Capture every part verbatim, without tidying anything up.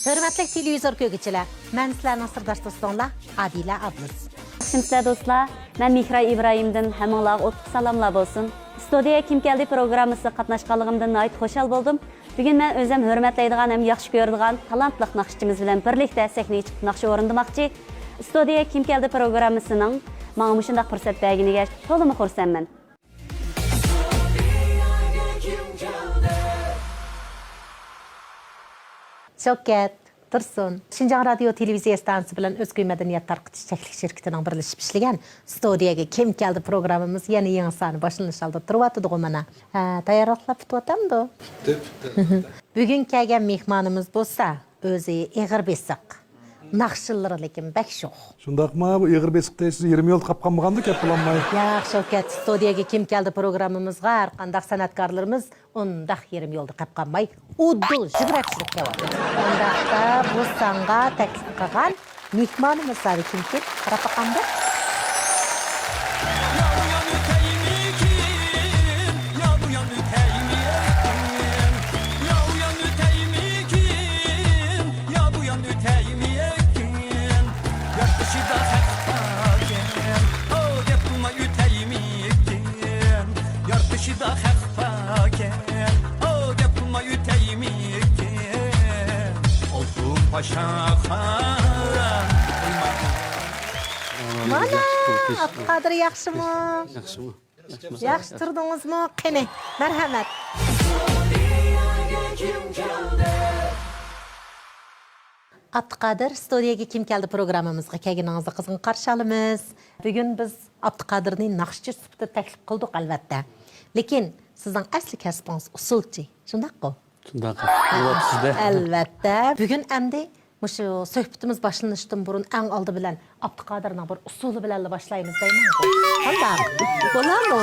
ھۆرمەتلىك تېلېۋىزور كۆرگۈچىلەر، مەن سىلەرنىڭ سىرداش دوستۇڭلار ئادىلە ئابلىز. ياخشىمۇسىلەر دوستلار؟ مەن مېھراي ئىبراھىمدىن ھەممىڭلارغا ئوتلۇق سالاملار بولسۇن. ئىستۇدىيە كىم كەلدى پروگراممىسىغا قاتناشقانلىقىمدىن ناھايىتى خۇشال بولدۇم. بۈگۈن مەن ئۆزۈم ھۆرمەتلەيدىغان ھەم ياخشى كۆرىدىغان تالانتلىق ناخشىچىمىز بىلەن بىرلىكتە سەھنىگە چىقىپ ناخشا ئورۇندىماقچى. ئىستۇدىيە كىم كەلدى پروگراممىسىنىڭ ماڭا مۇشۇنداق پۇرسەت بەرگىنىگە تولىمۇ خۇرسەنمەن. شەۋكەت تۇرسۇن، شىنجاڭ رادىيو تېلېۋىزىيە ئىستانسىسى بىلەن ئۆزكۆي مەدەنىيەت تارقىتىش چەكلىك شىركىتىنىڭ بىرلىشىپ ئىشلىگەن ئىستۇدىيەگە كىم كەلدى پروگراممىمىز يەنە يېڭىسى باشلىنىش ئالدىدا تۇرۇۋاتىدىغۇ مانا. ھە، تەييارلىقلار پۈتۈۋاتامدۇ؟ پۈتتى، پۈتتى، ئەلۋەتتە. بۈگۈن كەلگەن مېھمانىمىز بولسا ئۆزى ئېغىر بېسىق. ناخشىلىرى لېكىن بەك شوخ. شۇنداقمۇ؟ بۇ ئېغىر بېسىق دەيسىز، يېرىم يولدا قاپ قالمىغاندۇ، كەپ بولالماي؟ ياق، شەۋكەت، ئىستۇدىيەگە كىم كەلدى پروگراممىمىزغا ھەر قانداق سەنئەتكارلىرىمىز ئۇنداق يېرىم يولدا قاپ قالماي، ئۇدۇل ژۈمرەپ چۈشۈپ كېلىۋاتىدۇ. ئۇنداقتا بۇ ساڭا تەكلىپ قىلغان مېھمانىمىز زادى كىمكىن؟ قاراپ باقامدۇ؟ يا ئۇيان ئۆتەيمىكىن، يا بۇيان ئۆتەيمىكىن، يا ئۇيان ئۆتەيمىكىن، يا بۇيان ئۆتەيمىكىن، ياقىشىدا خەق باركەن، ئو، گەپ قىلماي ئۆتەيمىكىن، ياقىشىدا خەق باركەن، ئو، گەپ قىلماي ئۆتەيمىكىن، ئوتۇن پاشاخان. مانا، ئابدۇقادىر ياخشىمۇ؟ ياخشىمۇ؟ ياخشى تۇردىڭىزمۇ؟ قېنى، مەرھەمەت. ئابدۇقادىر، ستۇدىيەگە كىم كەلدى پروگراممىمىزغا كەلگىنىڭىزنى قىزغىن قارشى ئالىمىز. بۈگۈن بىز ئابدۇقادىرنى ناخشىچى سۈپىتىدە تەكلىپ قىلدۇق، ئەلۋەتتە. لېكىن سىزنىڭ ئەسلى كەسپىڭىز ئۇسسۇلچى، شۇنداققۇ؟ شۇنداق. ئەلۋەتتە. بۈگۈن ئەمدى مۇشۇ سۆھبىتىمىز باشلىنىشتىن بۇرۇن ئەڭ ئالدى بىلەن ئابدۇقادىرنىڭ بىر ئۇسسۇلى بىلەنلا باشلايمىز دەيمەنغۇ. قانداق؟ بولامۇ؟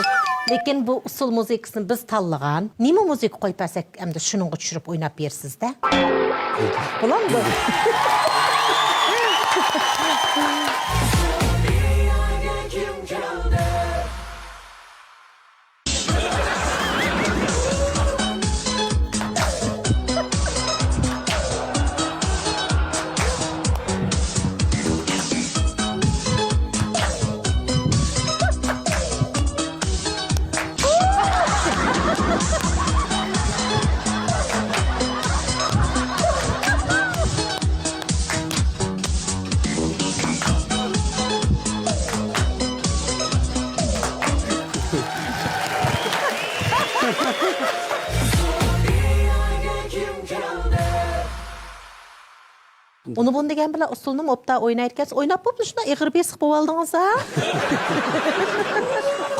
لېكىن بۇ ئۇسسۇل مۇزىكىسىنى بىز تاللىغان. نېمە مۇزىكا قويۇپ بەرسەك، ئەمدى شۇنىڭغا چۈشۈرۈپ ئويناپ بېرىسىز-دە. بولامدۇ؟ ئۇنى بۇنى دېگەن بىلەن ئۇسسۇلنىمۇ ئوبدان ئوينايدىكەنسىز. ئويناپ بوپلا شۇنداق ئېغىر بېسىق بولۇۋالدىڭىز ھە؟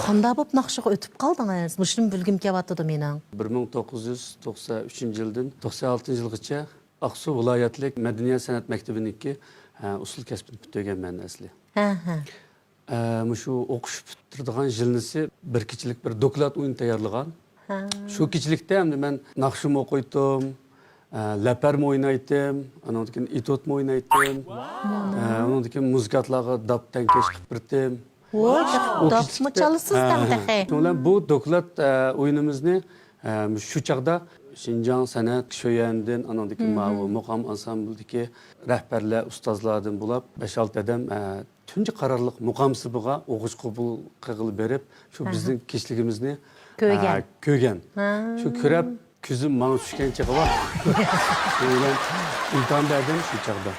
قانداق بوپ ناخشىغا ئۆتۈپ قالدىڭىز؟ مۇشۇنى بىلگۈم كېلىۋاتىدۇ مېنىڭ. بىر مىڭ توققۇز يۈز توقسان ئۈچىنچى يىلدىن توقسان ئالتىنچى يىلغىچە ئاقسۇ ۋىلايەتلىك مەدەنىيەت سەنئەت مەكتىپىنىڭكى، ئە، ئۇسسۇل كەسپىنى پۈتتۈرگەنمەن ئەسلى. ھە، ھە. ئە، مۇشۇ ئوقۇش پۈتتۈرىدىغان يىلنىسى بىر كېچىلىك بىر دوكلات ئويۇنى تەييارلىغان. ھە. شۇ كېچىلىكتە ئەمدى مەن ناخشىمۇ ئوقۇيتتۇم، ئە، لەپەرمۇ ئوينايتتىم، ئانىڭدىن كېيىن ئېتيۇدمۇ ئوينايتتىم. ئە، ئانىڭدىن كېيىن مۇزىكانتلارغا داپ تەڭكەش قىلىپ بېرىتتىم. ۋوي، ئۇ داپمۇ كېچىلىكتە، چالىسىز ھە، تەڭ تېخى. شۇنىڭ بىلەن بۇ دوكلات، ئە، ئويۇنىمىزنى، ئە، شۇ چاغدا شىنجاڭ سەنئەت شۆيەندىن، ئانىڭدىن كېيىن ماۋۇ مۇقام ئانسامبىلدىكى رەھبەرلەر، ئۇستازلاردىن بولۇپ بەش-ئالتە ئادەم، ئە، تۇنجى قارارلىق مۇقام سىنىپىغا ئوقۇغۇچى قوبۇل قىلغىلى بېرىپ، شۇ بىزنىڭ كېچىلىكىمىزنى، كۆرگەن. ھە، كۆرگەن. ھە. شۇ كۆرۈپ، كۆزۈم ماڭا چۈشكەن چېغى بار. شۇ بىلەن ئىمتىھان بەردىم شۇ چاغدا.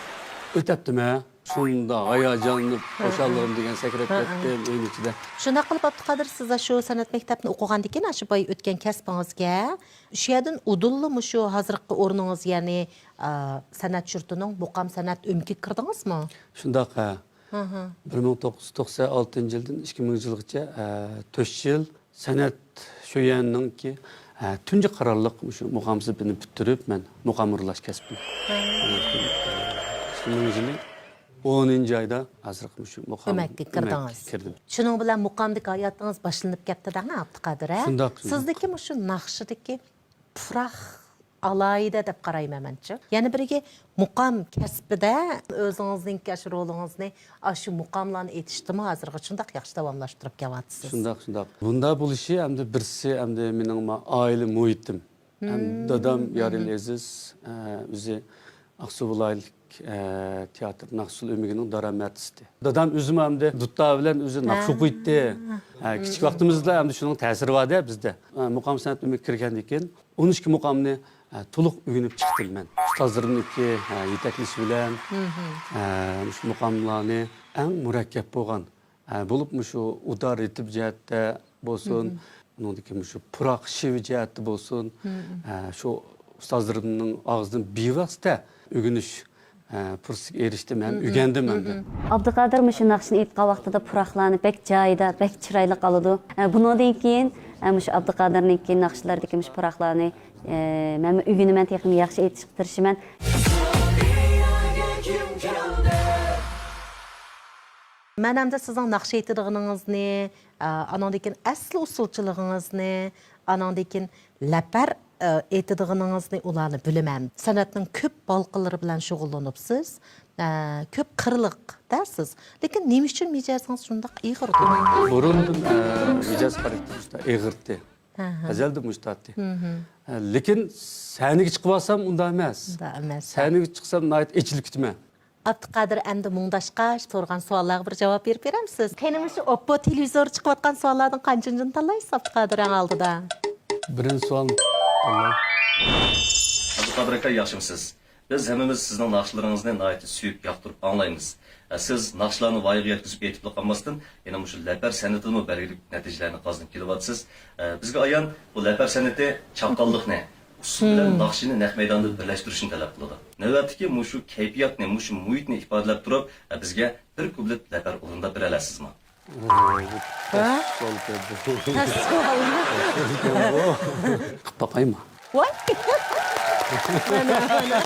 ئۆتەپتىمەن. شۇنداق ھاياجانلىنىپ، خۇشاللىقىم دېگەن سەكرەپ كەتتىم ئۆينىڭ ئىچىدە. شۇنداق قىلىپ، ئابدۇقادىر، سىز شۇ سەنئەت مەكتەپنى ئوقۇغاندىكىن، شۇ بايا ئۆتكەن كەسپىڭىزگە، شۇ يەردىن ئۇدۇللا مۇشۇ ھازىرقى ئورنىڭىز، يەنى، ئا، سەنئەت يۇرتىنىڭ مۇقام سەنئەت ئۆمىكىگە كىردىڭىزمۇ؟ شۇنداق، ھە. ھە، ھە. بىر مىڭ توققۇز يۈز توقسان ئالتىنچى يىلدىن ئىككى مىڭىنچى يىلغىچە، ئە، تۆت يىل سەنئەت شۆيەنىڭكى، ئە، تۇنجى قارارلىق مۇشۇ مۇقام سىنىپىنى پۈتتۈرۈپ، مەن مۇقام ئۇرۇلۇش كەسپىنى. ھە. ئىككى مىڭىنچى يىلى ئونىنچى ئايدا ھازىرقى مۇشۇ مۇقام ئۆمەككە كىردىڭىز. كىردىم. شۇنىڭ بىلەن مۇقامدىكى ھاياتىڭىز باشلىنىپ كەتتى دەڭە، ئابدۇقادىر، ھە؟ شۇنداق، شۇنداق. سىزدىكى مۇشۇ ناخشىدىكى پۇراق ئالاھىدە دەپ قارايمەن مەنچۇ. يەنە بىرىگە مۇقام كەسپىدە ئۆزىڭىزنىڭكى ئاشۇ رولىڭىزنى ئاشۇ مۇقاملارنى ئېيتىشتىمۇ ھازىرغىچە شۇنداق ياخشى داۋاملاشتۇرۇپ كېلىۋاتىسىز. شۇنداق، شۇنداق. بۇنداق بولۇشى ئەمدى بىرسى ئەمدى مېنىڭ ما-، ئائىلە مۇھىتىم. ھەم دادام يارەن ئەزىز، ئە، ئۆزى ئاقسۇ ۋىلايەتلىك، ئە، تىياتىر ناخشا ئۇسسۇل ئۆمىكىنىڭ دارامەتچىسى. دادام ئۆزىمۇ ئەمدى دۇتار بىلەن ئۆزى ناخشا ھە. ئوقۇيتتى. ھە، كىچىك ۋاقتىمىزدا ئەمدى شۇنىڭ تەسىرى بار-دە بىزدە. ھە، مۇقام سەنئەت ئۆمىكىگە كىرگەندىن كېيىن ئون ئىككى مۇقامنى، ھە، تولۇق ئۆگىنىپ چىقتىم مەن. ئۇستازلىرىمنىڭكى، ھە، يېتەكلىشى بىلەن، ھە، مۇشۇ مۇقاملارنى ئەڭ مۇرەككەپ بولغان، ھە، بولۇپ مۇشۇ ئۇدا رىتىم جەھەتتە بولسۇن، ئۇنىڭدىن كېيىن مۇشۇ پۇراق شېۋە جەھەتتە بولسۇن، ھە، شۇ ئۇستازلىرىمنىڭ ئاغزىدىن بىۋاسىتە ئۆگىنىش، ھە، پۇرسىتىگە ئېرىشتىم ھەم ئۆگەندىم ئەمدى. ئابدۇقادىر مۇشۇ ناخشىنى ئېيتقان ۋاقتىدا پۇراقلارنى بەك جايىدا، بەك چىرايلىق ئالىدۇ. ھە، بۇنىڭدىن كېيىن، ھە، مۇشۇ ئابدۇقادىرنىڭكى ناخشىلىرىدىكى مۇشۇ پۇراقلارنى، ئە، مەنمۇ ئۆگىنىمەن، تېخىمۇ ياخشى ئېيتىشقا تىرىشىمەن. مەن ئەمدى سىزنىڭ ناخشا ئېيتىدىغىنىڭىزنى، ئە، ئانىڭدىن كېيىن ئەسلى ئۇسسۇلچىلىقىڭىزنى، ئانىڭدىن كېيىن لەپەر، ئە، ئېيتىدىغىنىڭىزنى ئۇلارنى بىلىمەن. سەنئەتنىڭ كۆپ ھالقىلىرى بىلەن شۇغۇللىنىپسىز. ئە، كۆپ قىرلىق دەرسىز. لېكىن نېمە ئۈچۈن مىجەزىڭىز شۇنداق ئېغىر؟ بۇرۇندىن، ئە، مىجەز خاراكتېرى شۇنداق ئېغىرتى. ھە، ھە. ئەزەلدىن مۇشۇنداقتى. ھە، لېكىن سەھنىگە چىقىپ ئالسام ئۇنداق ئەمەس. ئۇنداق ئەمەس. سەھنىگە چىقسام ناھايىتى ئېچىلىپ كېتىمەن. ئابدۇقادىر، ئەمدى مۇڭداشقاچ سورىغان سوئاللارغا بىر جاۋاب بېرىپ بېرەمسىز؟ قېنى مۇشۇ ئوپپو تېلېۋىزوردا چىقىۋاتقان سوئاللاردىن قانچىنچىنى تاللايسىز ئابدۇقادىر ئەڭ ئالدىدا؟ بىرىنچى سوئال تاللاي. ئابدۇقادىر ئاكا، ياخشىمۇسىز؟ بىز ھەممىمىز سىزنىڭ ناخشىلىرىڭىزنى ناھايىتى سۆيۈپ ياقتۇرۇپ ئاڭلايمىز. سىز ناخشىلارنى ۋايىغا يەتكۈزۈپ ئېيتىپلا قالماستىن، يەنە مۇشۇ لەپەر سەنئىتىدىمۇ بەلگىلىك نەتىجىلەرنى قازىنىپ كېلىۋاتىسىز. بىزگە ئايان، بۇ لەپەر سەنئىتى چاققانلىقنى، ئۇسسۇل بىلەن ناخشىنى نەق مەيداندا بىرلەشتۈرۈشنى تەلەپ قىلىدۇ. نۆۋەتتىكى مۇشۇ كەيپىياتنى، مۇشۇ مۇھىتنى ئىپادىلەپ تۇرۇپ، بىزگە بىر كۇپلېت لەپەر ئورۇنداپ بېرەلەيسىزمۇ؟ ھە؟ تەس سوئال بەردى. تەس سوئال. قىلىپ باقايمۇ؟ ۋاي! مانا، مانا.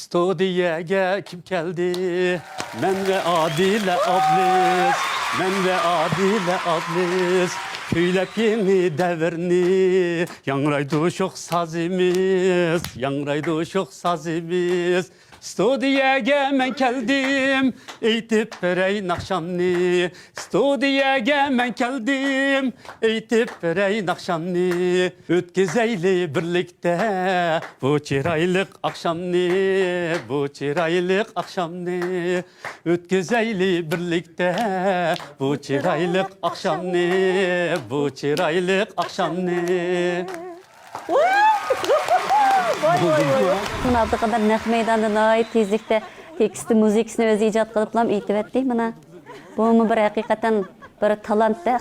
ستۇدىيەگە كىم كەلدى؟ مەن ۋە ئادىلە ئابلىز، مەن ۋە ئادىلە ئابلىز. كۈيلەپ يېڭى دەۋرنى، ياڭرايدۇ شوخ سازىمىز، ياڭرايدۇ شوخ سازىمىز. ستۇدىيەگە مەن كەلدىم، ئېيتىپ بېرەي ناخشامنى. ستۇدىيەگە مەن كەلدىم، ئېيتىپ بېرەي ناخشامنى. ئۆتكۈزەيلى بىرلىكتە بۇ چىرايلىق ئاخشامنى، بۇ چىرايلىق ئاخشامنى. ئۆتكۈزەيلى بىرلىكتە بۇ چىرايلىق ئاخشامنى، بۇ چىرايلىق ئاخشامنى. ۋاي، ۋاي، ۋاي، ۋاي. مانا ئابدۇقادىر نەق مەيداندا ناھايىتى تېزلىكتە تېكىستى، مۇزىكىسىنى ئۆزى ئىجاد قىلىپلا ئېيتىۋەتتى. مانا بۇمۇ بىر ھەقىقەتەن بىر تالانت-تە.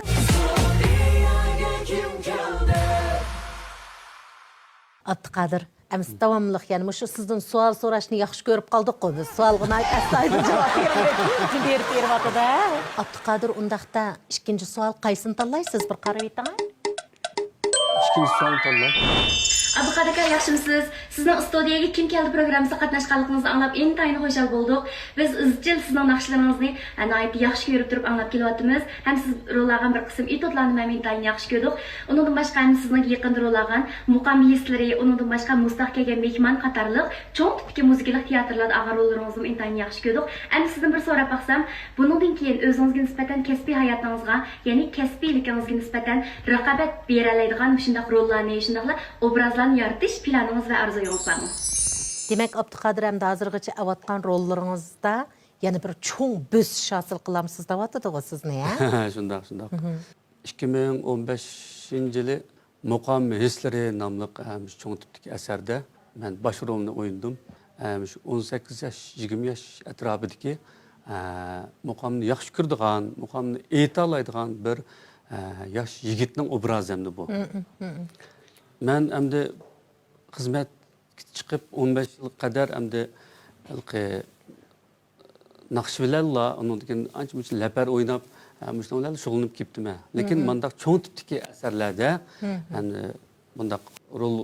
ئابدۇقادىر، ئەمىسە داۋاملىق، يەنى مۇشۇ سىزدىن سوئال سوراشنى ياخشى كۆرۈپ قالدۇققۇ بىز. سوئالغا ناھايىتى ئەستايىدىل جاۋاب بېرىپ، بېرىپ بېرىۋاتىدۇ، ھە؟ ئابدۇقادىر، ئۇنداقتا ئىككىنچى سوئال قايسىنى تاللايسىز؟ بىر قارىۋېتىڭە. ئىككىنچى سوئالنى تاللاي. ئابدۇقادىر ئاكا، ياخشىمۇسىز؟ سىزنىڭ ئىستۇدىيەگە كىم كەلدى پروگراممىسىغا قاتناشقانلىقىڭىزنى ئاڭلاپ ئىنتايىن خۇشال بولدۇق. بىز ئىزچىل سىزنىڭ ناخشىلىرىڭىزنى، ئە، ناھايىتى ياخشى كۆرۈپ تۇرۇپ ئاڭلاپ كېلىۋاتىمىز. ھەم سىز رول ئالغان بىر قىسىم ئېتيۇدلارنى مەن ئىنتايىن ياخشى كۆردۇق. ئۇنىڭدىن باشقا ھەم سىزنىڭ يېقىندا رول ئالغان مۇقام ھېسلىرى، ئۇنىڭدىن باشقا مۇستاق كەلگەن مېھمان قاتارلىق چوڭ تىپتىكى مۇزىكىلىق تىياتىرلاردا ئالغان روللىرىڭىزنىمۇ ئىنتايىن ياخشى كۆردۇق. ئەمدى سىزدىن بىر سوراپ باقسام، بۇنىڭدىن كېيىن ئۆزىڭىزگە نىسبەتەن كەسپىي ھاياتىڭىزغا، يەنى كەسپىيلىكىڭىزگە نىسبەتەن رىقابەت بېرەلەيدىغان مۇشۇنداق روللارنى، شۇنداقلا ئوبرازلارنى يارىتىش پىلانىڭىز ۋە ئارزۇيىڭىز بارمۇ؟ دېمەك، ئابدۇقادىر، ئەمدى ھازىرغىچە ئەۋاتقان روللىرىڭىزدا يەنە بىر چوڭ بۆسۈش ھاسىل قىلامسىز دەۋاتىدىغۇ سىزنى، ھە؟ شۇنداق، شۇنداق. ئىككى مىڭ ئون بەشىنچى يىلى مۇقام ھېسلىرى ناملىق، ئە، مۇشۇ چوڭ تىپتىكى ئەسەردە مەن باش رولنى ئوينىدىم. ئە، مۇشۇ ئون سەككىز ياش، يىگىرمە ياش ئەتراپىدىكى، ئە، مۇقامنى ياخشى كۆرىدىغان، مۇقامنى ئېيتالايدىغان بىر، ئە، ياش يىگىتنىڭ ئوبرازى ئەمدى بۇ. مەن ئەمدى خىزمەتكە چىقىپ ئون بەش يىلغا قەدەر ئەمدى ھېلىقى ناخشا بىلەنلا، ئۇنىڭدىن كېيىن ئانچە-مۇنچە لەپەر ئويناپ، ھە، مۇشۇنىڭ بىلەن شۇغۇللىنىپ كېتىپتىمەن. لېكىن مانداق چوڭ تىپتىكى ئەسەرلەردە، يەنى، بۇنداق رول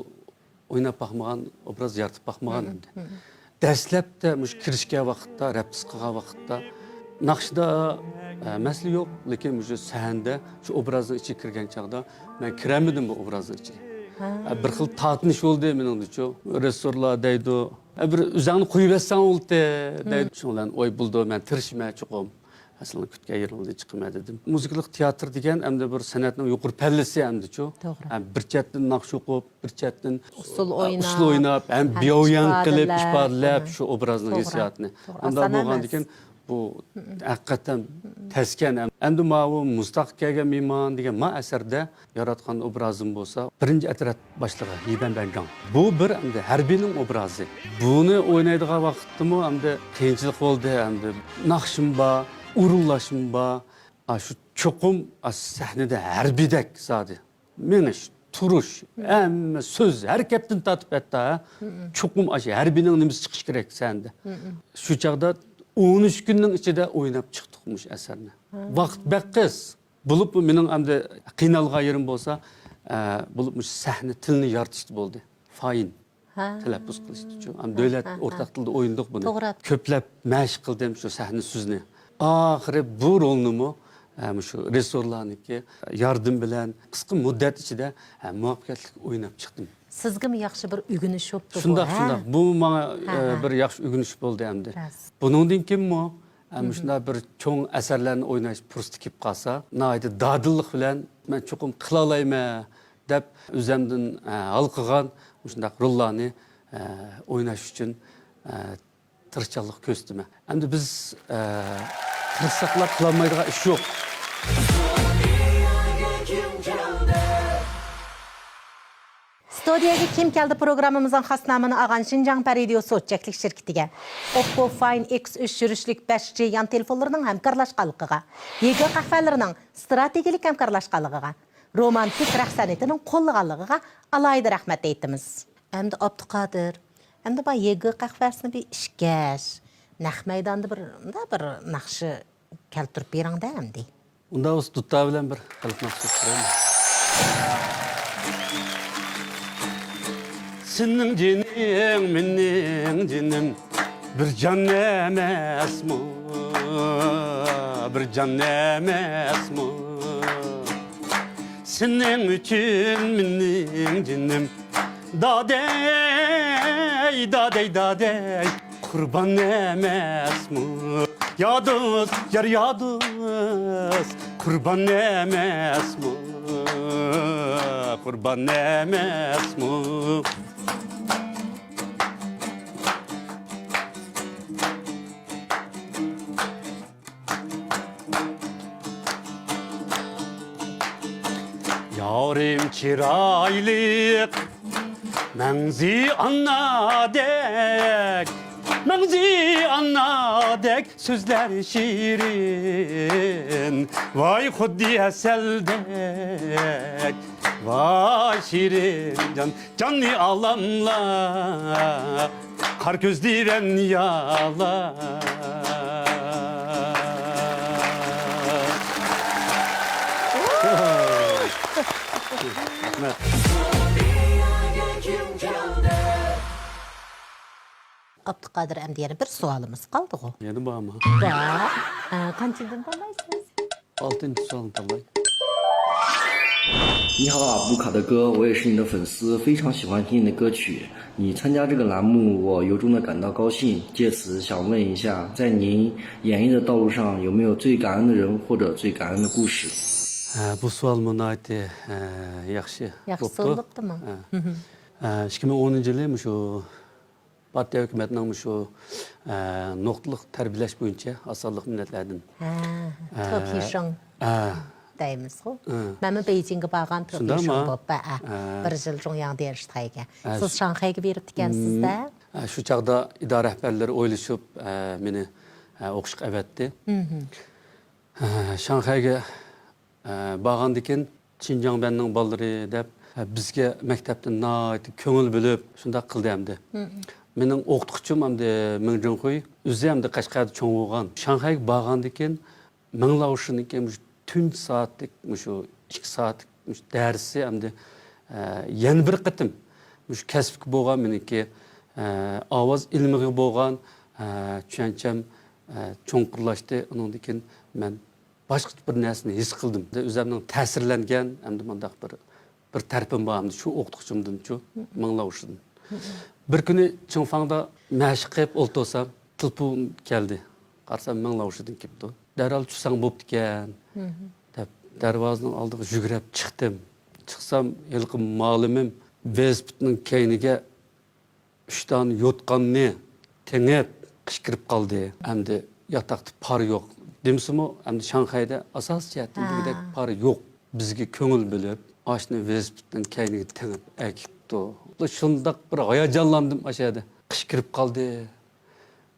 ئويناپ باقمىغان، ئوبراز يارىتىپ باقمىغان ئەمدى. دەسلەپتە مۇشۇ كىرىشكەن ۋاقىتتا، رەپلىس قىلغان ۋاقىتتا، ناخشىدا، ھە، مەسىلە يوق، لېكىن مۇشۇ سەھنىدە، شۇ ئوبرازنىڭ ئىچىگە كىرگەن چاغدا مەن كىرەلمىدىم بۇ ئوبرازنىڭ ئىچىگە. ھە، بىر خىل تارتىنىش بولدى مېنىڭدىچۇ. رېژىسسورلار دەيدۇ، ھە، بىر ئۆزۈڭنى قويۇۋەتسەڭ بولدى دەيدۇ. شۇنىڭ بىلەن، ۋاي، بولىدۇ، مەن تىرىشىمەن چوقۇم. پەسىلنى كۈتكەن يېرىڭدىن چىقىمەن دېدىم. مۇزىكىلىق تىياتىر دېگەن ئەمدى بىر سەنئەتنىڭ يۇقىرى پەللىسى ئەمدىچۇ. توغرا. ھە، بىر چەتتىن ناخشا ئوقۇپ، بىر چەتتىن ئۇسسۇل ئە، ئويناپ، ئۇسسۇل ئويناپ، ھەم ھەم بىياۋيەن قىلىپ، ئىپادىلەپ، ئىپادىلەپ، ھە. شۇ ئوبرازنىڭ توغرا. ھېسسىياتىنى. توغرا. ئەمدى ئاسان بولغاندىن ئەمەس. كېيىن بۇ ھەقىقەتەن تەسكەن. ئەمدى ماۋۇ مۇزتاغقا كەلگەن مېھمان دېگەن ما ئەسەردە ياراتقان ئوبرازىم بولسا، بىرىنچى ئەترەت باشلىقى يىبەن بەنگاڭ. بۇ بىر ئەمدى ھەربىينىڭ ئوبرازى. بۇنى ئوينايدىغان ۋاقىتتىمۇ ئەمدى قىيىنچىلىق بولدى. ئەمدى ناخشىمۇ بار، ئورۇنلاشمۇ بار. ئاشۇ چوقۇم ئاشۇ سەھنىدە ھەربىيدەك زادى مېڭىش، تۇرۇش، ھەممە سۆز، ھەرىكەتتىن تارتىپ ھەتتا، ھە، چوقۇم ئاشۇ ھەربىينىڭ نېمىسى چىقىشى كېرەك سەھنىدە. شۇ چاغدا ئون ئۈچ كۈننىڭ ئىچىدە ئويناپ چىقتۇق مۇشۇ ئەسەرنى. ۋاقىت بەك قىس. بولۇپمۇ مېنىڭ ئەمدى قىينالغان يېرىم بولسا، ئە، بولۇپ مۇشۇ سەھنە تىلىنى يارىتىشتا بولدى. فاين. ھە. تەلەپپۇز قىلىشتىچۇ. ھەم ھە، دۆلەت ھە، ئورتاق ھە. تىلدا ئوينىدۇق بۇنى. توغرا. كۆپلەپ مەشىق قىلدىم شۇ سەھنە سۆزىنى. ئاخىرى بۇ رولنىمۇ، ھە، مۇشۇ رېژىسسورلارنىڭكى ياردىمى بىلەن قىسقا مۇددەت ئىچىدە، ھە، مۇۋەپپەقىيەتلىك ئويناپ چىقتىم. سىزگىمۇ ياخشى بىر ئۆگىنىش بوپتۇ بۇ، شۇنداق، ھە؟ شۇنداق. بۇ ماڭا، ھە، ئە، ھە. بىر ياخشى ئۆگىنىش بولدى ئەمدى. راست. بۇنىڭدىن كېيىنمۇ، ئە، مۇشۇنداق بىر چوڭ ئەسەرلەرنى ئويناش پۇرسىتى كېلىپ قالسا، ناھايىتى دادىللىق بىلەن مەن چوقۇم قىلالايمەن دەپ ئۆزەمدىن، ئە، ھالقىغان مۇشۇنداق روللارنى، ئە، ئويناش ئۈچۈن، ئە، تىرىشچانلىق كۆرسىتىمەن. ئەمدى بىز، ئە، تىرىشساقلا قىلالمايدىغان ئىش يوق. ستۇدىيەگە كىم كەلدى پروگراممىمىزنىڭ خاس نامىنى ئالغان شىنجاڭ پەرىدىيو سوت چەكلىك شىركىتىگە، ئوپپو فاين ئېكس ئۈچ يۈرۈشلۈك بەش جى يان تېلېفونلىرىنىڭ ھەمكارلاشقانلىقىغا، يېگې قەھۋەلىرىنىڭ ستراتېگىيەلىك ھەمكارلاشقانلىقىغا، رومانتىك رەخت سەنئىتىنىڭ قوللىغانلىقىغا ئالاھىدە رەھمەت ئېيتىمىز. ئەمدى ئابدۇقادىر، ئەمدى بۇ يېگې قەھۋەسىنى بىر ئىچكەچ، نەق مەيداندا بىر، مۇنداق بىر ناخشا كەلتۈرۈپ بېرىڭدە ئەمدى. ئۇنداق بولسا دۇتار بىلەن بىر خەلق ناخشىسى ئوقۇپ بېرەيلى. سېنىڭ جېنىڭ مېنىڭ جېنىم، بىر جان ئەمەسمۇ، بىر جان ئەمەسمۇ؟ سېنىڭ ئۈچۈن مېنىڭ جېنىم، دادەي، دادەي، دادەي، قۇربان ئەمەسمۇ؟ يا دوست، يار، يا دوست، قۇربان ئەمەسمۇ؟ قۇربان ئەمەسمۇ؟ يارىم چىرايلىق، مەڭزى ئانادەك، مەڭزى ئانادەك، سۆزلەر شېرىن، ۋاي خۇددى ھەسەلدەك، ۋاي شېرىنجان. جاننى ئالاملا، قار كۆزلىرىم يالا. رەھمەت. ئابدۇقادىر، ئەمدى يەنە بىر سوئالىمىز قالدىغۇ؟ يەنە بارمۇ؟ بار. ئە، قانچىدىن تاللايسىز؟ ئالتىنچى سوئالنى تاللاي. 你好，阿布卡的哥，我也是你的粉丝，非常喜欢听你的歌曲。你参加这个栏目，我由衷的感到高兴。借此想问一下，在您演艺的道路上，有没有最感恩的人或者最感恩的故事？ ھە، بۇ سوئالمۇ ناھايىتى، ھە، ياخشى ياخشى بوپتۇ. سورىلىپتىمۇ؟ ھە. ھە، ئىككى مىڭ ئونىنچى يىلى مۇشۇ پارتىيە ھۆكۈمەتنىڭ مۇشۇ، ئە، نۇقتىلىق تەربىيەلەش بويىچە ئاز سانلىق مىللەتلەردىن، ھە، ئە، تېخېشىڭ، ھە، دەيمىزغۇ. ھە. مەنمۇ بېيجىڭغا بارغان، شۇنداقمۇ؟ تېخېشىڭ بولۇپ، ھە، ھە. بىر يىل جۇڭياڭ دېرشتايگە. ھە، سىز شۇ، شاڭخەيگە بېرىپتىكەنسىز-دە؟ ھىم. ھە، شۇ چاغدا ئىدارە رەھبەرلىرى ئويلىشىپ، ئە، مېنى، ئە، ئوقۇشقا ئەۋەتتى. ھىم. ھە، شاڭخەيگە ئە، بارغاندىكىن، شىنجاڭ بەننىڭ بالىلىرى دەپ، ئە، بىزگە مەكتەپتىن ناھايىتى كۆڭۈل بۆلۈپ، شۇنداق قىلدى ئەمدى. مېنىڭ ئوقۇتقۇچىم ئەمدى مېڭ جىڭخۇي، ئۆزى ئەمدى قەشقەردە چوڭ بولغان. شاڭخەيگە بارغاندىكىن، مېڭ لاۋشىنىڭكى مۇشۇ تۇنجى سائەتلىك، مۇشۇ ئىككى سائەتلىك مۇشۇ دەرسى ئەمدى، ئە، يەنە بىر قېتىم مۇشۇ كەسىپكە بولغان مېنىڭكى، ئە، ئاۋاز ئىلمىغا بولغان، ئە، چۈشەنچەم، ئە، چوڭقۇرلاشتى. ئۇنىڭدىن كېيىن مەن باشقىچە بىر نەرسىنى ھېس قىلدىم. ئۆزۈمنىڭ تەسىرلەنگەن ھەمدە مۇنداق بىر، بىر تەرىپىم بار ئەمدى شۇ ئوقۇتقۇچىمدىنچۇ، مېڭ لاۋشىدىن. بىر كۈنى چىڭفاڭدا مەشىق قىلىپ ئولتۇرسام، تېلېفون كەلدى. قارىسام، مېڭ لاۋشىدىن كېلىپتۇ. دەرھال چۈشسەڭ بوپتىكەن، دەپ، دەرۋازىنىڭ ئالدىغا يۈگۈرۈپ چىقتىم. چىقسام، ھېلىقى مۇئەللىمىم ۋېلىسىپىتنىڭ كەينىگە ئۈچ دانە يوتقاننى تېڭىپ، قىچقىرىپ قالدى. ئەمدى ياتاقتا پارا يوق دېمىسىمۇ، ئەمدى شاڭخەيدە ئاساسىي جەھەتتىن دېگۈدەك پارا يوق. بىزگە كۆڭۈل بۆلۈپ، ئاشۇنى ۋېلىسىپىتنىڭ كەينىگە تېڭىپ ئەكىپتۇ. شۇنداق بىر ھاياجانلاندىم ئاشۇ يەردە. قىچقىرىپ قالدى.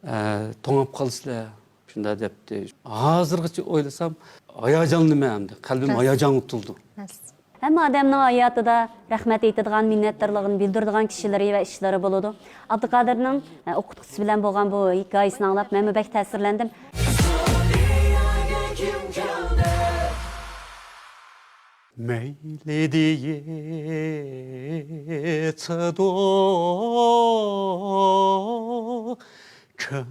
ئە، توڭاپ قالىسىلەر. شۇنداق دەپتۇ. ھازىرغىچە ئويلىسام، ھاياجانلىنىمەن ئەمدى. قەلبىم ھاياجانغا تولدى. ھەممە ئادەمنىڭ ھاياتىدا رەھمەت ئېيتىدىغان، مىننەتدارلىقىنى بىلدۈرىدىغان كىشىلىرى ۋە ئىشلىرى بولىدۇ. ئابدۇقادىرنىڭ، ئە، ئوقۇتقۇچىسى بىلەن بولغان بۇ ھېكايىسىنى ئاڭلاپ، مەنمۇ بەك تەسىرلەندىم. مەيلى دېيىسىدۇ 曾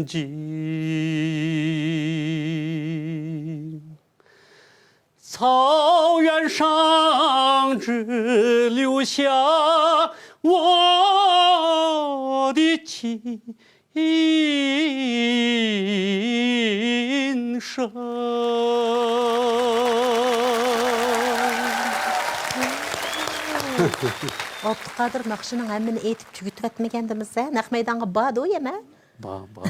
经。草原上只留下我的亲生。 ئابدۇقادىر ناخشىنىڭ ھەممىنى ئېيتىپ تۈگىتىۋەتمىگەندىمىز، ھە؟ نەق مەيدانغا باردۇ يەنە. بار، بار.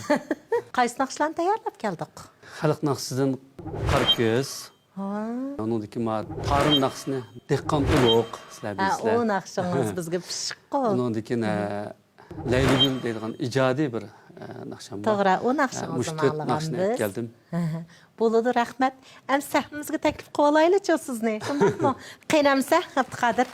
قايسى ناخشىلارنى تەييارلاپ كەلدۇق؟ خەلق ناخشىسىدىن قارا كۆز. ھا. ئۇنىڭدىكى ما تارىم ناخشىسىنى، دېھقان ئۇلۇغ، سىلەر ھە، بىلىسىلەر. ئۇ ناخشىڭىز بىزگە پىششىققۇ. ئۇنىڭدىن كېيىن، ئە، لەيلىگۈل دەيدىغان ئىجادىي بىر، ئە، ناخشام بار. توغرا، ئۇ ئە، ناخشىڭىزنى مۇشۇ تۆت ئاڭلىغان ناخشىنى بىز. ئەكەلدىم. ھە، ھە. بولىدۇ، رەھمەت. ئەمسە ھەممىمىزگە تەكلىپ قىلىۋالايلىچۇ سىزنى، شۇنداقمۇ؟ قېنى ئەمسە، ئابدۇقادىر.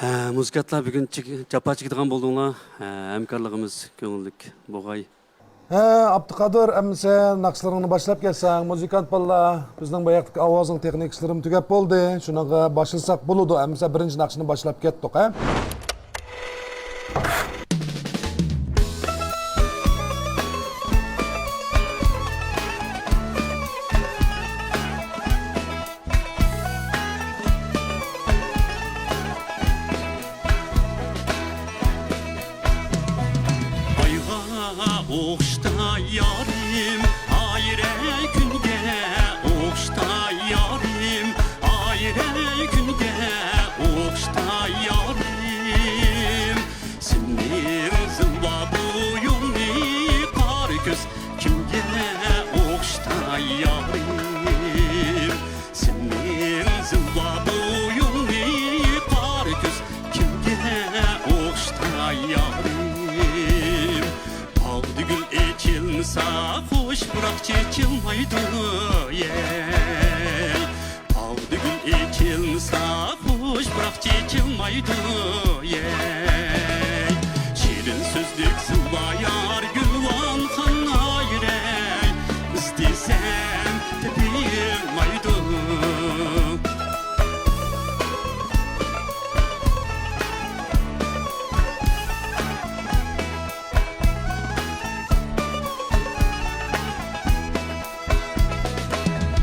ھە، مۇزىكانتلار بۈگۈن چېك-، جاپا چېكىدىغان بولدۇڭلار. ھە، ھەمكارلىقىمىز كۆڭۈللۈك بولغاي. ھە، ئابدۇقادىر، ئەمىسە ناخشىلىرىڭنى باشلاپ كەتسەڭ، مۇزىكانت بالىلار، بىزنىڭ باياقتىكى ئاۋازنىڭ تېخنىك ئىشلىرىمۇ تۈگەپ بولدى. شۇنىڭغا باشلىساق بولىدۇ. ئەمىسە بىرىنچى ناخشىنى باشلاپ كەتتۇق، ھە؟ ئايغا ئوخشىتا يارىم، ئايرەي كۈنگە ئوخشىتا يارىم، ئايرەي كۈنگە ئوخشىتا يارىم. سېنىڭ زىلۋا بويۇڭنى قارا كۆز كىمگە ئوخشىتا يارىم؟ سېنىڭ زىلۋا بويۇڭنى قارا كۆز كىمگە ئوخشىتا يارىم؟ باغدا گۈل ئېچىلمىسا، خۇش پۇراق چېچىلمايدۇ، يەي. باغدا گۈل ئېچىلمىسا، خۇش پۇراق چېچىلمايدۇ، يەي. شېرىن سۆزلۈك زىلۋا يار، گۈلۋان خان ئايرەي، ئىزدىسەم تېپىلمايدۇ.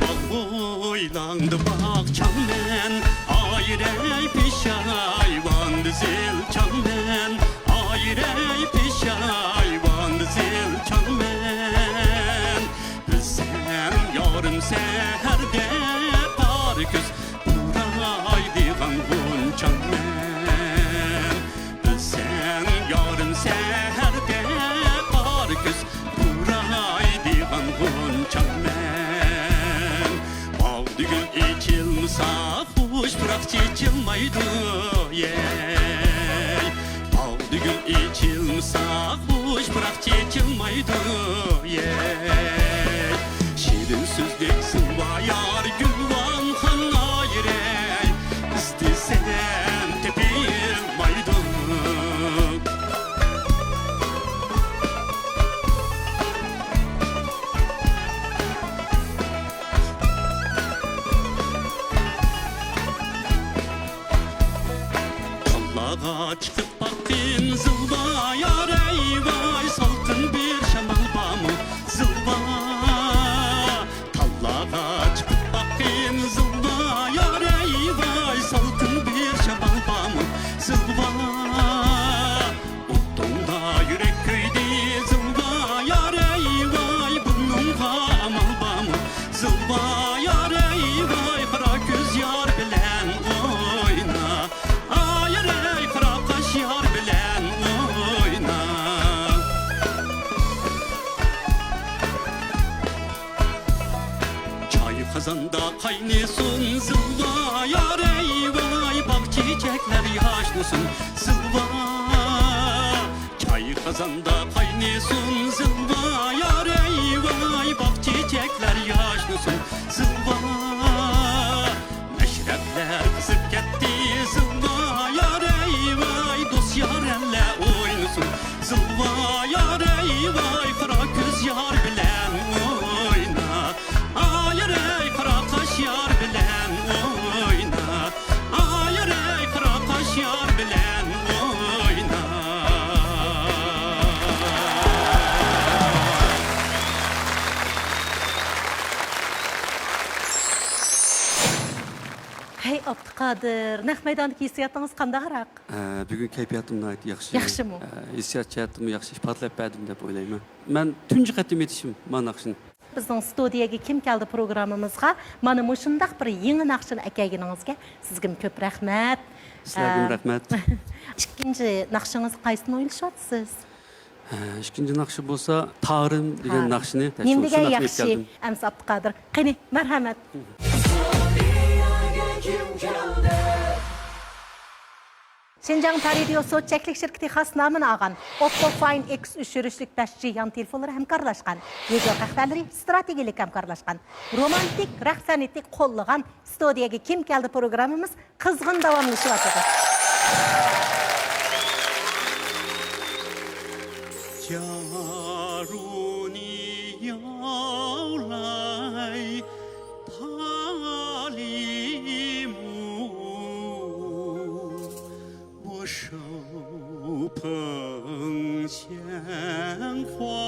باغ بويلاڭدا باغچاڭمەن، ئايرەي پېشايۋاندا زىلچاڭمەن، ئايرەي پېشايۋاندا زىلچاڭمەن. بىلسەم يارىم سەھەردە قارا كۆز پۇرايدىغان غۇنچاڭمەن. بىلسەم يارىم سەھەردە قارا كۆز پۇرايدىغان غۇنچاڭمەن. باغدا گۈل ئېچىلمىسا، خۇش پۇراق چېچىلمايدۇ، يەي. باغدا گۈل ئېچىلمىسا، خۇش پۇراق چېچىلمايدۇ، يەي. شېرىن سۆزلۈك زىلۋا يار، گۈلۋان خان ئايرەي، ئىزدىسەم تېپىلمايدۇ. تاللارغا چىقىپ باققىن زىلۋا يارەي ۋاي، سالقىن بىر شامال بارمۇ زىلۋا؟ تاللارغا چىقىپ باققىن زىلۋا يارەي ۋاي، سالقىن بىر شامال بارمۇ زىلۋا؟ ئوتۇڭدا يۈرەك كۆيدى زىلۋا يارەي ۋاي، بۇنىڭغا ئامال بارمۇ زىلۋا يارەي ۋاي؟ قارا كۆز يار بىلەن ئوينا، ئايرەي قارا قاش يار بىلەن ئوينا. چاي قازاندا قاينىسۇن زىلۋا يارەي ۋاي، باغ چېچەكلەر ياشنىسۇن زىلۋا. چاي قازاندا قاينىسۇن زىلۋا يارەي ۋاي، باغ چېچەكلەر ياشنىسۇن زىلۋا. مەشرەپلەر قىزىپ كەتتى زىلۋا يارەي ۋاي، دوست يارەنلەر ئوينىسۇن زىلۋا يارەي ۋاي، قارا كۆز يار بىلەن ئوينا، ئايرەي قارا قاش يار بىلەن ئوينا، ئايرەي قارا قاش يار بىلەن ئوينا. ھەي ئابدۇقادىر، نەق مەيداندىكى ھېسسىياتىڭىز قانداقراق؟ ئە، بۈگۈن كەيپىياتىم ناھايىتى ياخشى. ياخشىمۇ؟ ئە، ھېسسىيات جەھەتتىنمۇ ياخشى ئىپادىلەپ بەردىم دەپ ئويلايمەن. مەن تۇنجى قېتىم ئېيتىشىم ما ناخشىنى. بىزنىڭ ستۇدىيەگە كىم كەلدى پروگراممىمىزغا مانا مۇشۇنداق بىر يېڭى ناخشىنى ئەكەلگىنىڭىزگە سىزگىمۇ كۆپ رەھمەت. سىلەرگىمۇ ئە، رەھمەت. ئىككىنچى ناخشىڭىز قايسىنى ئويلىشىۋاتىسىز؟ ئىككىنچى ناخشا بولسا تارىم دېگەن تارىم. ناخشىنى، نېمە شۇ دېگەن ناخشىنى ياخشى، ئېيتىپ كەلدىم. ئەمىسە ئابدۇقادىر. قېنى، مەرھەمەت. شىنجاڭ تارىدىيو سوت چەكلىك شىركىتى خاس نامىنى ئالغان ئوپپو فاين ئېكس ئۈچ يۈرۈشلۈك بەش جى يان تېلېفونلىرى ھەمكارلاشقان. ۋىدېو قەھۋەلىرى ستراتېگىيەلىك ھەمكارلاشقان. رومانتىك رەق سەنئىتى قوللىغان ستۇدىيەگە كىم كەلدى پروگراممىمىز قىزغىن داۋاملىشىۋاتىدۇ. جارۇنى ياۋلاي تالىمۇ، بۇ شاۋپىڭ شيەنخۇا.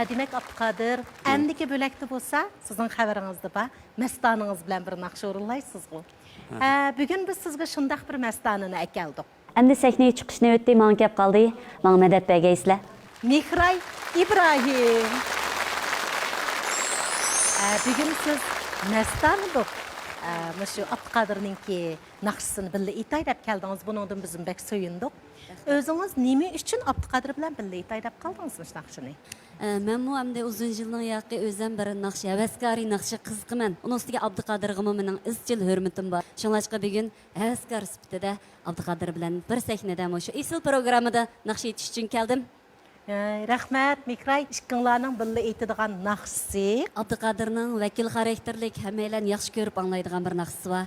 دېمەك، ئابدۇقادىر، ئەمدىكى بۆلەكتە بولسا سىزنىڭ خەۋىرىڭىزدە بار، مەستانىڭىز بىلەن بىر ناخشا ئورۇنلايسىزغۇ؟ ھە، بۈگۈن بىز سىزگە شۇنداق بىر مەستانىنى ئەكەلدۇق. ئەمدى سەھنىگە چىقىش نۆۋىتى ماڭا كەپ قالدى. ماڭا مەدەت بەرگەيسىلەر. مېھراي ئىبراھىم. ئە، بۈگۈن سىز مەستانە بولۇپ، ئە، مۇشۇ ئابدۇقادىرنىڭكى ناخشىسىنى بىللە ئېيتاي دەپ كەلدىڭىز. بۇنىڭدىن بىزمۇ بەك سۆيۈندۇق. رەھمەت. ئۆزىڭىز نېمە ئۈچۈن ئابدۇقادىر بىلەن بىللە ئېيتاي دەپ قالدىڭىز مۇشۇ ناخشىنى؟ ئە، مەنمۇ ئەمدى ئۇزۇن يىلنىڭ ياقى ئۆزەم بىر ناخشا ھەۋەسكارى، ناخشا قىزىقىمەن. ئۇنىڭ ئۈستىگە ئابدۇقادىرغىمۇ مېنىڭ ئىزچىل ھۆرمىتىم بار. شۇڭلاشقا بۈگۈن ھەۋەسكار سۈپىتىدە ئابدۇقادىر بىلەن بىر سەھنىدە مۇشۇ ئېسىل پروگراممىدا ناخشا ئېيتىش ئۈچۈن كەلدىم. ھە، رەھمەت، مېھراي، ئىككىڭلارنىڭ بىللە ئېيتىدىغان ناخشىسى. ئابدۇقادىرنىڭ ۋەكىل خاراكتېرلىك، ھەممەيلەن ياخشى كۆرۈپ ئاڭلايدىغان بىر ناخشىسى بار.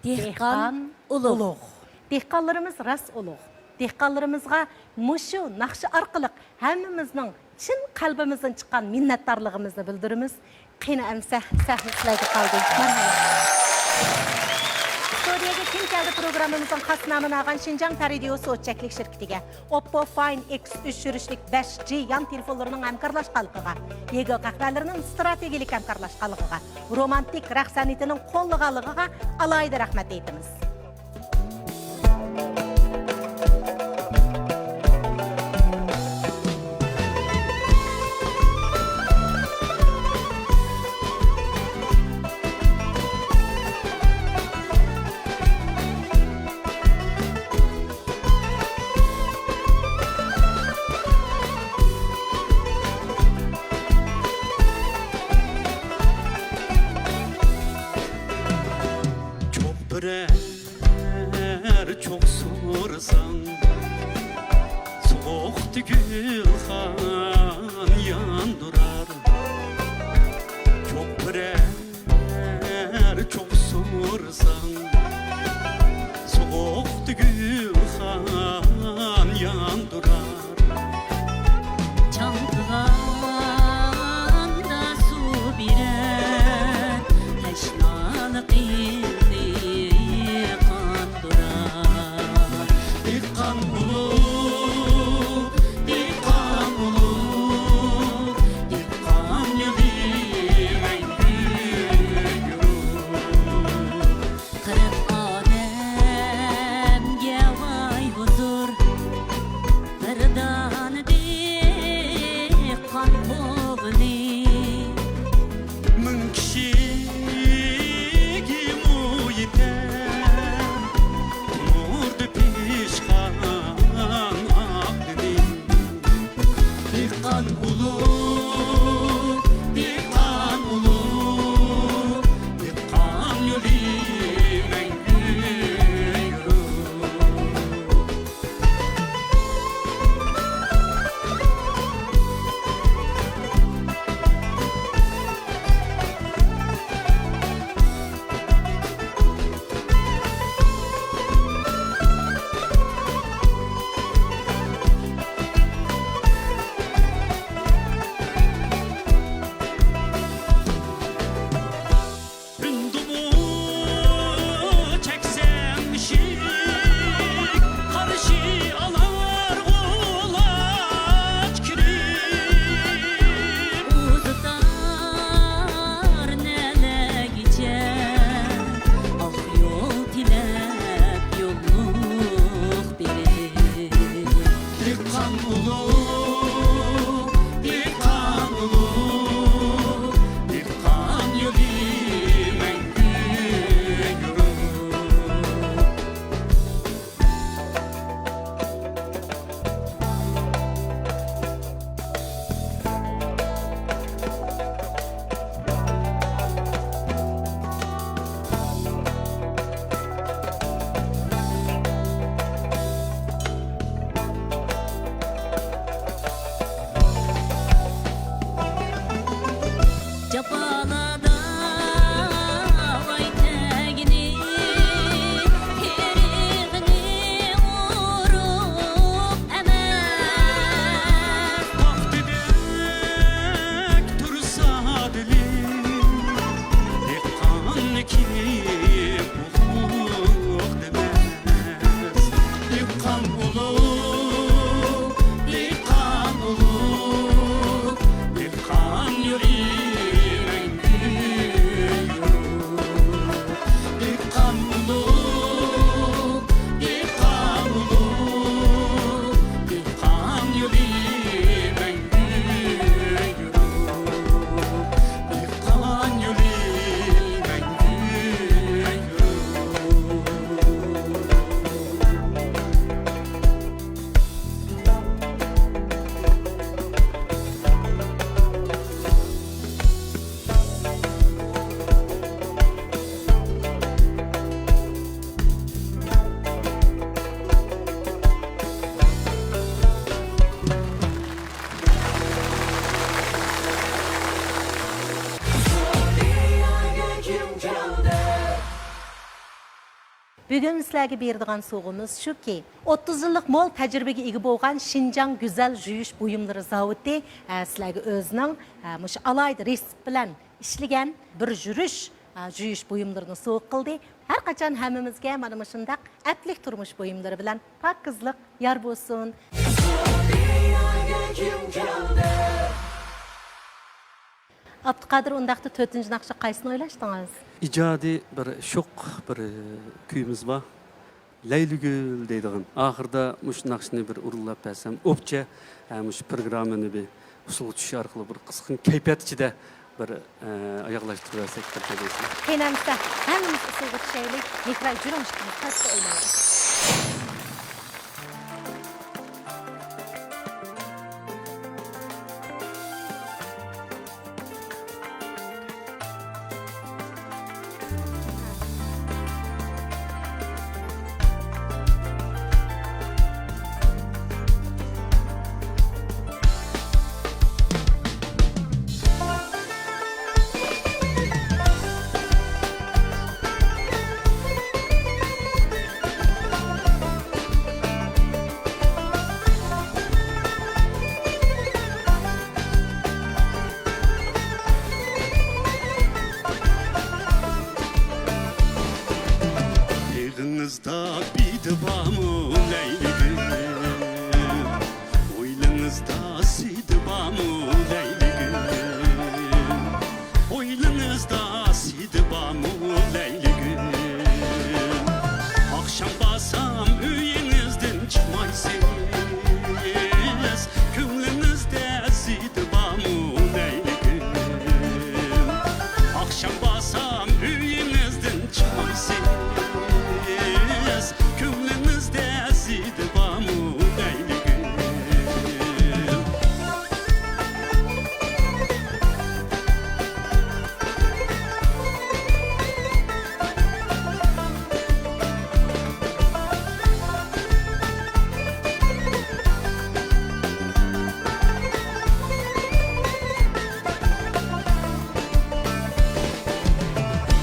دېھقان ئۇلۇغ. دېھقانلىرىمىز راست ئۇلۇغ. دېھقانلىرىمىزغا مۇشۇ ناخشا ئارقىلىق ھەممىمىزنىڭ چىن قەلبىمىزدىن چىققان مىننەتدارلىقىمىزنى بىلدۈرىمىز. قېنى، ئەمسە سەھنە سىلەرگە قالدى. مەرھەمەت. ستۇدىيەگە كىم كەلدى پروگراممىمىزنىڭ خاس نامىنى ئالغان شىنجاڭ تەرىدىيو سودا چەكلىك شىركىتىگە، ئوپپو فاين ئېكس ئۈچ يۈرۈشلۈك بەش جى يان تېلېفونلىرىنىڭ ھەمكارلاشقانلىقىغا، يېگې قەھۋەلىرىنىڭ ستراتېگىيەلىك ھەمكارلاشقانلىقىغا، رومانتىك رەقس سەنئىتىنىڭ قوللىغانلىقىغا ئالاھىدە رەھمەت ئېيتىمىز. چوقپىرەر چوق سورىساڭ، سوغۇقتا گۈلخان ياندۇرار. چوقپىرەر چوق سورىساڭ، سوغۇقتا گۈلخان ياندۇرار. چاڭقىغاندا سۇ بېرەر، تەشنالىقىمنى قاندۇرار. دېھقان ئۇلۇغ، دېھقان ئۇلۇغ، دېھقان يولى مەڭگۈ يورۇق. قىرىق ئادەمگە ۋاي ھۇزۇر، بىر دانە دېھقان ئوغلى. مىڭ كىشىگىمۇ يېتەر، نۇردا پىشقان ئاق دىلىم. دېھقان ئۇلۇغ، دېھقان ئۇلۇغ، دېھقان يولى مەڭگۈ يورۇق. ئۈندىمۇ چەكسەم ئىشىك، قارشى ئالار غۇلاچ كىرىپ. ئۇزىتار نەلەرگىچە ئاق يول تىلەپ يوللۇق بېرىپ. دېھقان ئۇلۇغ، دېھقان ئۇلۇغ، دېھقان يولى مەڭگۈ يورۇق. جاپالاردا ۋاي تەگنى، تېرىقنى ئۇرۇق ئەمەس. پاختىدەك تۇرسا دىلىم، دېھقاننىكى ئۇلۇغ دېمەس. دېھقان ئۇلۇغ، دېھقان ئۇلۇغ، دېھ- بۈگۈن سىلەرگە بېرىدىغان سوۋغىمىز شۇكى، ئوتتۇز يىللىق مول تەجرىبىگە ئىگە بولغان شىنجاڭ گۈزەل يۇيۇش بۇيۇملىرى زاۋۇتى، ئە، سىلەرگە ئۆزىنىڭ، ئە، مۇشۇ ئالاھىدە رېتسېپى بىلەن ئىشلىگەن بىر يۈرۈش، ئە، يۇيۇش بۇيۇملىرىنى سوۋغا قىلدى. ھەر قاچان ھەممىمىزگە مانا مۇشۇنداق ئەپلىك تۇرمۇش بۇيۇملىرى بىلەن پاكىزلىق يار بولسۇن. ئابدۇقادىر، ئۇنداقتا تۆتىنچى ناخشا قايسىنى ئويلاشتىڭىز؟ ئىجادىي بىر شوق بىر، ئى، كۈيىمىز بار. لەيلىگۈل دەيدىغان. ئاخىرىدا مۇشۇ ناخشىنى بىر ئورۇنلاپ بەرسەم، ئوپچە، ئە، مۇشۇ پروگراممىنى بىر ئۇسسۇلغا چۈشۈش ئارقىلىق بىر قىزغىن كەيپىيات ئىچىدە بىر، ئە، ئاياغلاشتۇرۇۋەرسەك بىر تەبىئىي. قېنى ئەمىسە، ھەممىمىز ئۇسسۇلغا چۈشەيلى. مىكرا جۇرۇڭ ئىككىمىز تەستە ئوينايلى. بېغىڭىزدا بىدە بارمۇ لەيلىگۈل؟ ھويلىڭىزدا سىدە بارمۇ لەيلىگۈل؟ ھويلىڭىزدا سىدە بارمۇ لەيلىگۈل؟ ئاخشام بارسام ئۆيىڭىزدىن چىقمايسىز. كۆڭلىڭىزدە زىدى بارمۇ لەيلىگۈل؟ ئاخشام بارسام ئۆيىڭىزدىن چىقمايسىز. كۆڭلىڭىزدە زىدى بارمۇ لەيلىگۈل؟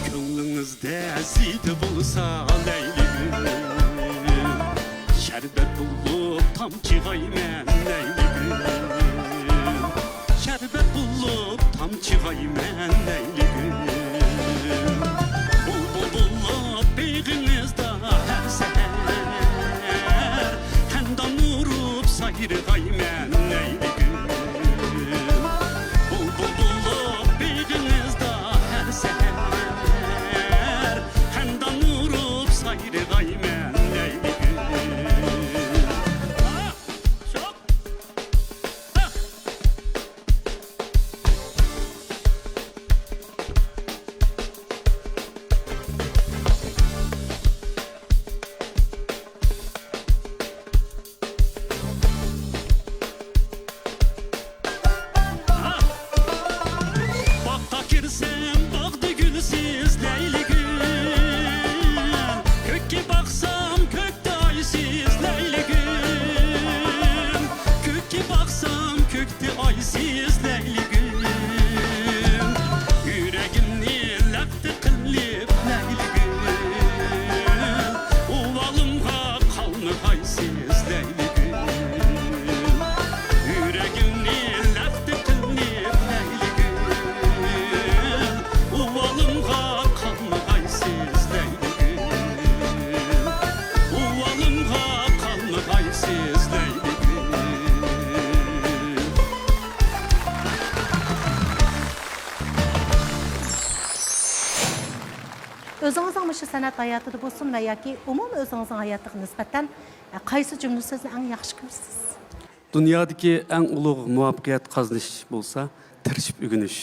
كۆڭلىڭىزدە زىدى بولسا لەيلىگۈل، شەربەت بولۇپ تامچىغايمەن لەيلىگۈل. شەربەت بولۇپ تامچىغايمەن لەيلىگۈل. بۇلبۇل بولۇپ بېغىڭىزدا ھەر سەھەر، خەندان ئۇرۇپ سايرىغايمەن لەيلىگۈل. بۇلبۇل بولۇپ بېغىڭىزدا ھەر سەھەر، خەندان ئۇرۇپ سايرىغايمەن لەيلىگۈل. باغقا كىرسەم، باغدا گۈلسىز لەيلىگۈل. كۆككە باقسام، كۆكتە ئايسىز لەيلىگۈل. كۆككە باقسام، كۆكتە ئايسىز لەيلىگۈل. يۈرىكىمنى لەختە قىلىپ لەيلىگۈل، ئۇۋالىمغا قالمىغايسىز لەيلىگۈل. يۈرىكىمنى لەختە قىلىپ لەيلىگۈل، ئۇۋالىمغا قالمىغايسىز لەيلىگۈل. ئۇۋالىمغا قالمىغايسىز لەيلىگۈل. ئۆزىڭىزنىڭ مۇشۇ سەنئەت ھاياتىدا بولسۇن ۋە ياكى ئومۇمەن ئۆزىڭىزنىڭ ھاياتىغا نىسبەتەن، ئە، قايسى جۈملە سۆزنى ئەڭ ياخشى كۆرىسىز؟ دۇنيادىكى ئەڭ ئۇلۇغ مۇۋەپپەقىيەت قازىنىش بولسا، تىرىشىپ ئۆگىنىش.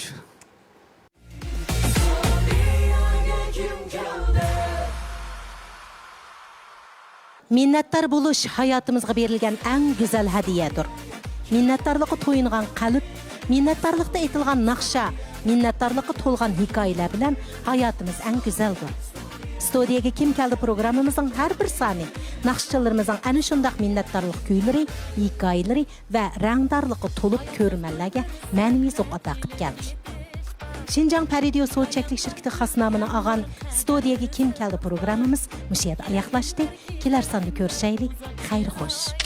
مىننەتدار بولۇش ھاياتىمىزغا بېرىلگەن ئەڭ گۈزەل ھەدىيەدۇر. مىننەتدارلىققا تويۇنغان قەلب، مىننەتدارلىقتا ئېيتىلغان ناخشا، مىننەتدارلىققا تولغان ھېكايىلەر بىلەن ھاياتىمىز ئەڭ گۈزەلدۇر. ستۇدىيەگە كىم كەلدى پروگراممىمىزنىڭ ھەر بىر سانى ناخشىچىلىرىمىزنىڭ ئەنە شۇنداق مىننەتدارلىق كۈيلىرى، ھېكايىلىرى ۋە رەڭدارلىققا تولۇپ كۆرۈرمەنلەرگە مەنىۋى زوق ئاتا قىلىپ كەلدى. شىنجاڭ پەرىدىيو سودا چەكلىك شىركىتى خاسنامىنى ئالغان ستۇدىيەگە كىم كەلدى پروگراممىمىز مۇشۇ يەردە ئاياغلاشتى. كېلەر ساندا كۆرۈشەيلى. خەير خوش.